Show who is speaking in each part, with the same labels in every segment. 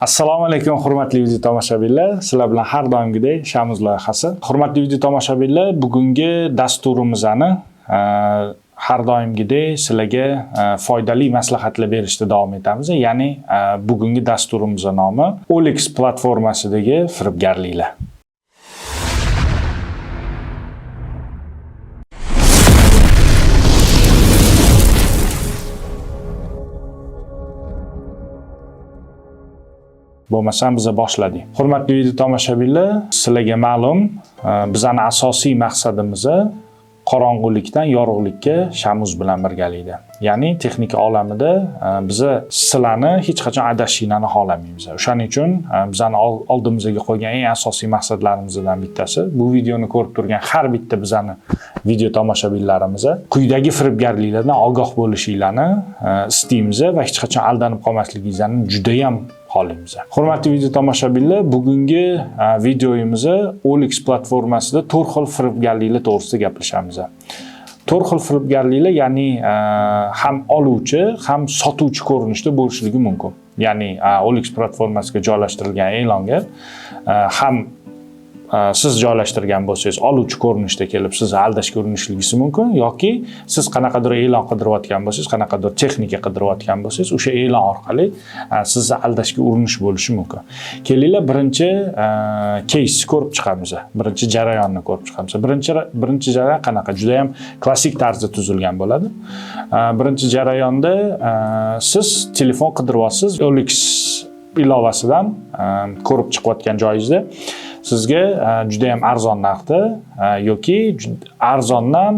Speaker 1: Assalomu alaykum hurmatli video tomoshabinlar. Sizlar bilan har doimgidek Shamuz loyihasi. Hurmatli video tomoshabinlar, bugungi dasturimizni har doimgidek sizlarga foydali maslahatlar berishda davom etamiz. Ya'ni bugungi dasturimiz nomi OLX platformasidagi firibgarliklar. Bo'lmasam biza boshladik. Hurmatli video tomoshabinlar, sizlarga ma'lum, bizning asosiy maqsadimiz qorong'ulikdan yorug'likka Shamuz bilan birgalikda. Ya'ni texnika olamida biza sizlarni hech qachon adashishinglarni xohlamaymiz. O'shaning uchun bizani oldimizga qo'ygan eng asosiy maqsadlarimizdan bittasi bu videoni ko'rib turgan har bitta bizani video tomoshabinlarimiz quyidagi firibgarliklardan ogoh bo'lishinglarni istaymiz va hech qachon aldanib qolmasligingizni juda ham xohlaymiz. Hurmatli video tomoshabinlar, bugungi videoyimizni OLX platformasida to'rt xil firibgarliklar to'g'risida gaplashamiz. To'rt xil firibgarliklar, ya'ni ham oluvchi, ham sotuvchi ko'rinishda bo'lishligi mumkin. Ya'ni OLX platformasiga joylashtirilgan e'longa ham siz joylashtirgan bo'lsangiz, oluvchi ko'rinishda kelib sizni aldashga urinishligingiz mumkin yoki siz qanaqadir e'lon qidirayotgan bo'lsangiz, qanaqadir texnika qidirayotgan bo'lsangiz, o'sha e'lon orqali sizni aldashga urinish bo'lishi mumkin. Kelinglar, birinchi keysni ko'rib chiqamiz. Birinchi jarayonni ko'rib chiqamiz. Birinchi jarayon qanaqa? Juda ham klassik tarzda tuzilgan bo'ladi. Birinchi jarayonda siz telefon qidiryapsiz, OLX ilovasidan ko'rib chiqayotgan joyingizda sizga juda ham arzon narxda yoki arzondan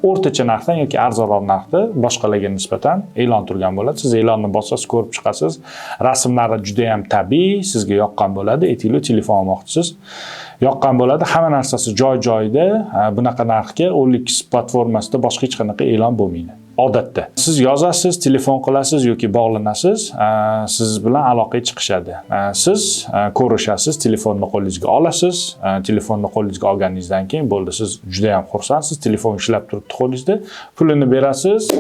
Speaker 1: o'rtacha narxdan yoki arzonroq narxda boshqalarga nisbatan e'lon turgan bo'ladi. Siz e'lonni bosasiz, ko'rib chiqasiz. Rasmlari juda ham tabiiy, sizga yoqqan bo'ladi. Aytaylik, telefon olmoqchisiz. Yoqqan bo'ladi. Hamma narsasi joy-joyida. Bunaqa narxga OLX platformasida boshqa hech qanaqa e'lon bo'lmaydi. Odatda siz yozasiz, telefon qilasiz yoki bog'lanasiz, siz bilan aloqaga chiqishadi. Siz ko'rishasiz, telefonni qo'lingizga olasiz. Telefonni qo'lingizga olganingizdan keyin bo'ldi, siz juda ham xursandsiz, telefon ishlab turibdi qo'lingizda, pulini berasiz,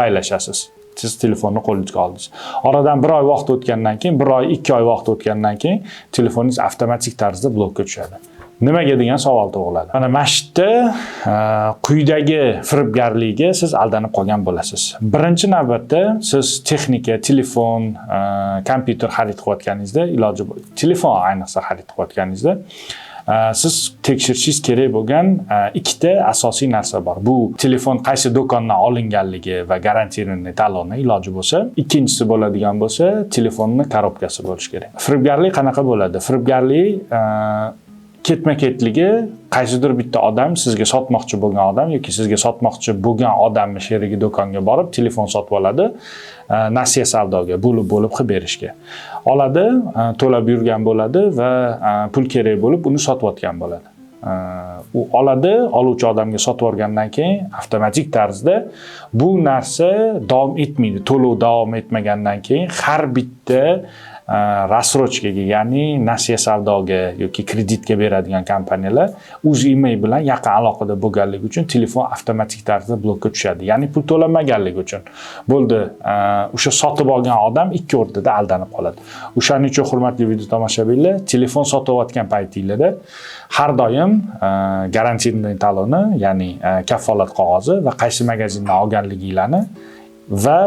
Speaker 1: baylashasiz. Siz telefonni qo'lingizga oldingiz. Oradan bir oy vaqt o'tgandan keyin, bir oy, 2 oy vaqt o'tgandan keyin telefoningiz avtomatik tarzda blokka tushadi. Nimaga degan savol tug'iladi. Mana shu yerda quyidagi firibgarlikka siz aldanib qolgan bo'lasiz. Birinchi navbatda siz texnika, telefon, kompyuter xarid qilayotganingizda, iloji telefon ayniqsa xarid qilayotganingizda siz tekshirishingiz kerak bo'lgan ikkita asosiy narsa bor. Bu telefon qaysi do'kondan olinganligi va garantiyali taloni iloji bo'lsa. Ikkinchisi bo'ladigan bo'lsa, telefonni korobkasi bo'lishi kerak. Firibgarlik qanaqa bo'ladi? Firibgarlik ketma-ketligi qaysidir bitta odam sizga sotmoqchi bo'lgan odam yoki sizga sotmoqchi bo'lgan odamni sherigi do'konga borib telefon sotib oladi, nasiya savdoga bo'lib-bo'lib qilib berishga. Oladi, to'lab yurgan bo'ladi va pul kerak bo'lib uni sotayotgan bo'ladi. U oladi, oluvchi odamga sotib olgandan keyin avtomatik tarzda bu narsa davom etmaydi. To'lov davom etmagandan keyin har bitta рассрочкаga, ya'ni nasiya savdoga yoki kreditga beradigan kompaniyalar o'z email bilan yaqin aloqada bo'lganligi uchun telefon avtomatik tarzda blokka tushadi. Ya'ni pul to'lamaganligi uchun. Bo'ldi, o'sha sotib olgan odam ikki o'rtada aldanib qoladi. O'shaning uchun hurmatli video tomoshabinlar, telefon sotayotgan paytingizda har doim garantiyali taloni, ya'ni kafolat qog'ozi va qaysi magazindan olganliginglarni va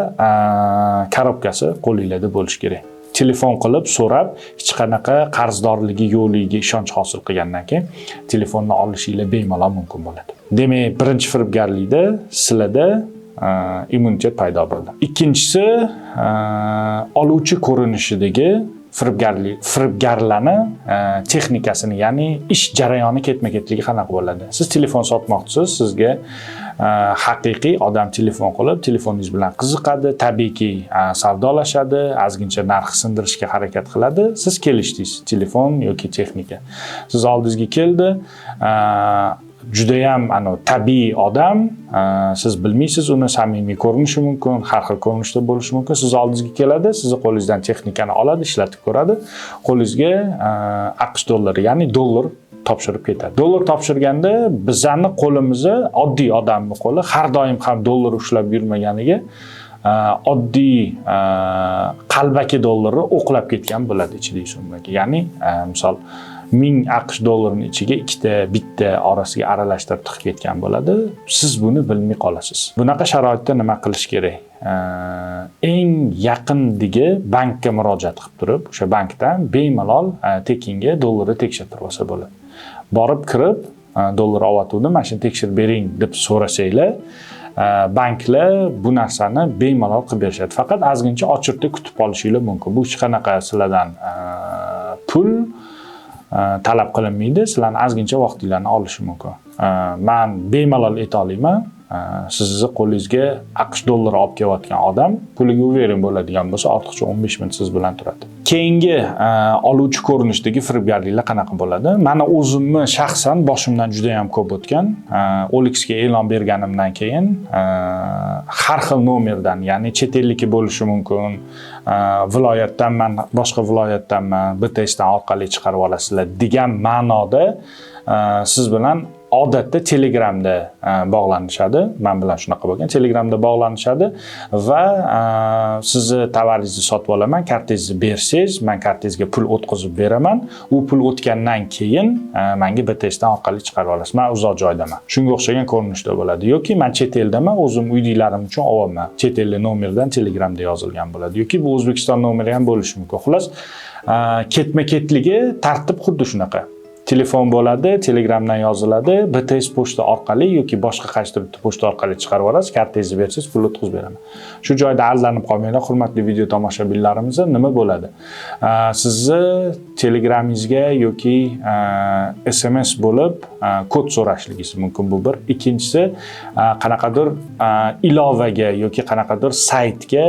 Speaker 1: korobkasi qo'lingizda bo'lishi kerak. Telefon qilib so'rab, hech qanaqa qarzdorligi yo'qligiga ishonch hosil qilgandan keyin telefonni olishinglar bemalol mumkin bo'ladi. Demak, birinchi firibgarlikda sizlarda immunitet paydo bo'ldi. Ikkinchisi, oluvchi ko'rinishidagi firibgarlarni texnikasini, ya'ni ish jarayoni ketma-ketligi qanaqa bo'ladi? Siz telefon sotmoqchisiz, sizga haqiqiy odam telefon qilib, telefoningiz bilan qiziqadi, tabiiyki savdolashadi, ozgincha narx sindirishga harakat qiladi. Siz kelishdingiz, telefon yoki texnika. Siz oldingizga keldi, juda ham tabiiy odam, siz bilmaysiz uni, samimiy ko'rinishi mumkin, har xil ko'rinishda bo'lishi mumkin. Siz oldingizga keladi, sizni qo'lingizdan texnikani oladi, ishlatib ko'radi. Qo'lingizga AQSh dollari, ya'ni dollar topshirib ketadi. Dollar topshirganda bizani qo'limizni, oddiy odamning qo'li har doim ham dollar ushlab yurmaganiga Oddiy qalbaki dollarni o'qlab ketgan bo'ladi ichidagi summaga. Ya'ni misol 1000 AQSh dollarini ichiga ikkita, bitta orasiga aralashtirib tiqib ketgan bo'ladi. Siz buni bilmay qolasiz. Bunaqa sharoitda nima qilish kerak? Eng yaqindagi bankka murojaat qilib turib, o'sha bankdan bemalol tekinga dollarni tekshirtirib olsa bo'ladi. Borib kirib, dollar olyotgandim, mana shuni tekshirib bering deb so'rasanglar, banklar bu narsani bemalol qilib berishadi. Faqat ozgincha очередь da kutib qolishinglar mumkin. Bu hech qanaqa sizlardan pul talab qilinmaydi, sizlarni ozgincha vaqtinglarni olishi mumkin. Man bemalol ayta olaman, sizni qo'lingizga AQSh dollari olib kelayotgan odam puliga уверен bo'ladigan bo'lsa, ortiqcha 15 minut siz bilan turadi. Keyingi oluvchi ko'rinishdagi firibgarliklar qanaqa bo'ladi? Mani o'zimni shaxsan boshimdan juda ham ko'p o'tgan. OLXga e'lon berganimdan keyin har xil nomerdan, ya'ni chet elniki bo'lishi mumkin, viloyatdanman, boshqa viloyatdanman, BTSdan orqali chiqarib olasizlar degan ma'noda siz bilan odatda Telegramda bog'lanishadi. Men bilan shunaqa bo'lgan. Telegramda bog'lanishadi va sizni tovaringizni sotib olaman, kartangizni bersangiz, men kartangizga pul o'tkazib beraman. U pul o'tgandan keyin menga BTSdan orqali chiqarib olasiz. Men uzoq joydaman. Shunga o'xshagan ko'rinishda bo'ladi. Yoki men chet eldaman, o'zim uydagilarim uchun olyapman. Chet ellik nomerdan Telegramda yozilgan bo'ladi. Yoki bu O'zbekiston nomeri ham bo'lishi mumkin. Xullas, ketma-ketligi tartib xuddi shunaqa. Telefon bo'ladi, Telegramdan yoziladi, BTS pochta orqali yoki boshqa qaysidir bitta pochta orqali chiqarib yuborasiz, kartangizni bersangiz, pul o'tkazib beraman. Shu joyda aldanib qolmanglar, hurmatli video tomoshabinlarimiz, nima bo'ladi? Sizni Telegramingizga yoki SMS bo'lib kod so'rashligingiz mumkin, bu bir. Ikkinchisi, qanaqadir ilovaga yoki qanaqadir saytga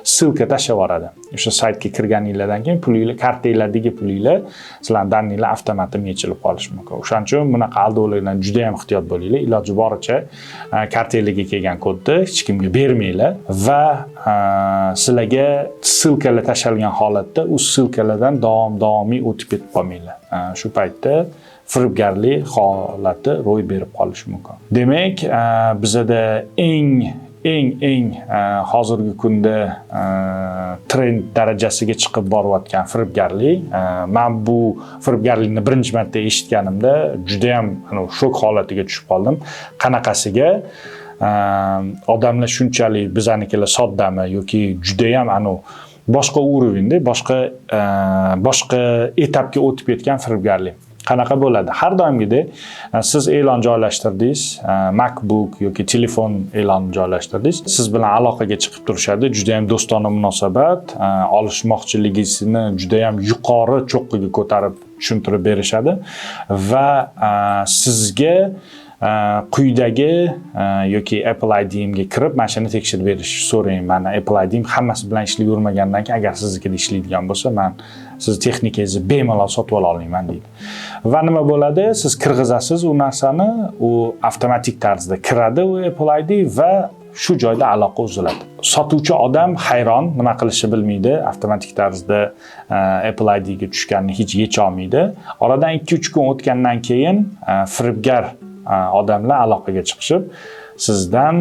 Speaker 1: ссылка tashlab yuboradi. O'sha saytga kirganinglardan keyin pulinglar, kartanglardagi pulinglar, sizlarning данный lar avtomatik yechilib qolishi mumkin. O'shaning uchun bunaqa aldovlardan juda ham ehtiyot bo'linglar. Iloji boricha kartanglarga kelgan kodni hech kimga bermanglar va sizlarga ссылка lar tashlangan holatda u ссылка lardan davom davomiy o'tib ketib qolmanglar. Shu paytda firibgarlik holati ro'y berib qolishi mumkin. Demak, bizada eng eng hozirgi kunda trend darajasiga chiqib borayotgan firibgarlik. Man bu firibgarlikni birinchi marta eshitganimda juda ham shok holatiga tushib qoldim. Qanaqasiga odamlar shunchalik, bizanikilar soddami yoki judayam anavi boshqa уровень da, boshqa etapga o'tib ketgan firibgarlik. Qanaqa bo'ladi? Har doimgidek siz e'lon joylashtirdingiz, MacBook yoki telefon e'lonini joylashtirdingiz. Siz bilan aloqaga chiqib turishadi, juda ham do'stona munosabat, olishmoqchiligingizni juda ham yuqori cho'qqiga ko'tarib tushuntirib berishadi va sizga quyidagi yoki Apple ID'imga kirib, mana shuni tekshirib berishni so'rang. Mani Apple ID'im hammasi bilan ishlayvermagandan keyin, agar siznikida ishlaydigan bo'lsa, man siz texnikangizni bemalol sotib ola olaman deydi. Va nima bo'ladi? Siz kirgizasiz u narsani, u avtomatik tarzda kiradi u Apple ID va shu joyda aloqa uziladi. Sotuvchi odam hayron, nima qilishni bilmaydi, avtomatik tarzda Apple IDga tushganini hech yecha olmaydi. Oradan 2-3 kun o'tgandan keyin firibgar odamlar aloqaga chiqishib, sizdan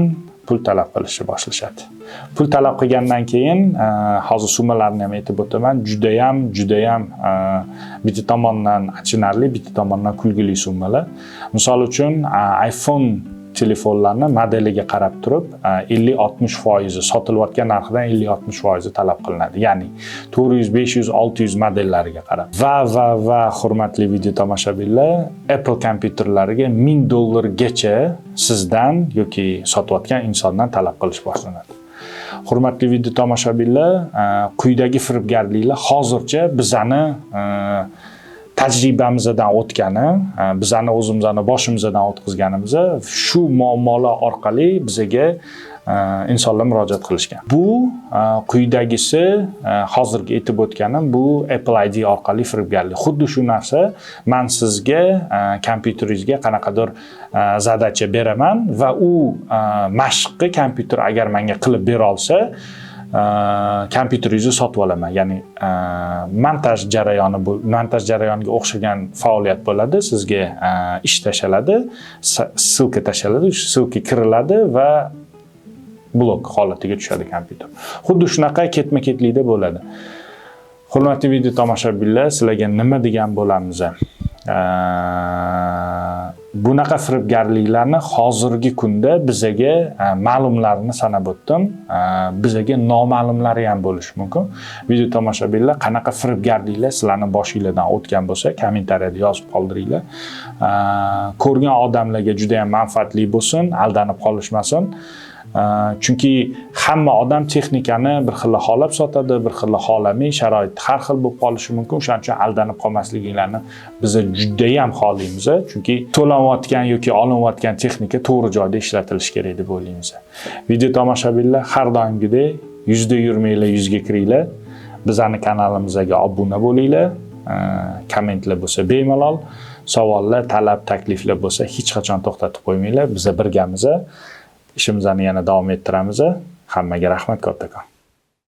Speaker 1: pul talab qilishni boshlashadi. Pul talab qilgandan keyin hozir summalarni ham aytib o'taman, judayam, judayam bitta tomondan achinarli, bitta tomondan kulgili summalar. Misol uchun, iPhone telefonlarni modeliga qarab turib 50-60%, sotilayotgan narxidan 50-60% talab qilinadi. Ya'ni 400, 500, 600 modellariga qarab. Va hurmatli video tomoshabinlar, Apple kompyuterlariga 1000 dollargacha sizdan yoki sotayotgan insondan talab qilish boshlanadi. Hurmatli video tomoshabinlar, quyidagi firibgarliklar hozircha bizani tajribamizdan o'tgani, bizani o'zimizni boshimizdan o'tkazganimiz, shu muammolar orqali bizaga insonlar murojaat qilishgan. Bu quyidagisi, hozirgi aytib o'tganim, bu Apple ID orqali firibgarlik. Xuddi shu narsa, man sizga kompyuteringizga qanaqadir задача beraman va u mashqni kompyuter agar menga qilib bera olsa, kompyuteringizni sotib olaman. Ya'ni montaj jarayoni, bu montaj jarayoniga o'xshagan faoliyat bo'ladi. Sizga ish tashaladi, ссылка tashaladi, o'sha ссылка kiriladi va Blok holatiga tushadi kompyuter. Xuddi shunaqa ketma-ketlikda bo'ladi. Hurmatli video tomoshabinlar, sizlarga nima degan bo'lamiz? Bunaqa firibgarliklarni hozirgi kunda bizaga ma'lumlarini sanab o'tdim. Bizaga noma'lumlari ham bo'lishi mumkin. Video tomoshabinlar, qanaqa firibgarliklar sizlarning boshinglardan o'tgan bo'lsa, kommentariyada yozib qoldiringlar. Ko'rgan odamlarga juda ham manfaatli bo'lsin, aldanib qolishmasin. Chunki hamma odam texnikani bir xil xohlab sotadi, bir xil xohlamay, sharoit har xil bo'lib qolishi mumkin. O'shaning uchun aldanib qolmasliginglarni biz juda ham xohlaymiz. Chunki to'lanayotgan yoki olinayotgan texnika to'g'ri joyda ishlatilishi kerak deb o'ylaymiz. Video tomoshabinlar, har doimgidek yuzda yurmanglar, yuzga kiringlar. Bizani kanalimizga obuna bo'linglar. Kommentlar bo'lsa bemalol, savollar, talab, takliflar bo'lsa hech qachon to'xtatib qo'ymanglar. Biz birgamiz. Ishimizni yana davom ettiramiz. Hammaga rahmat kattakon.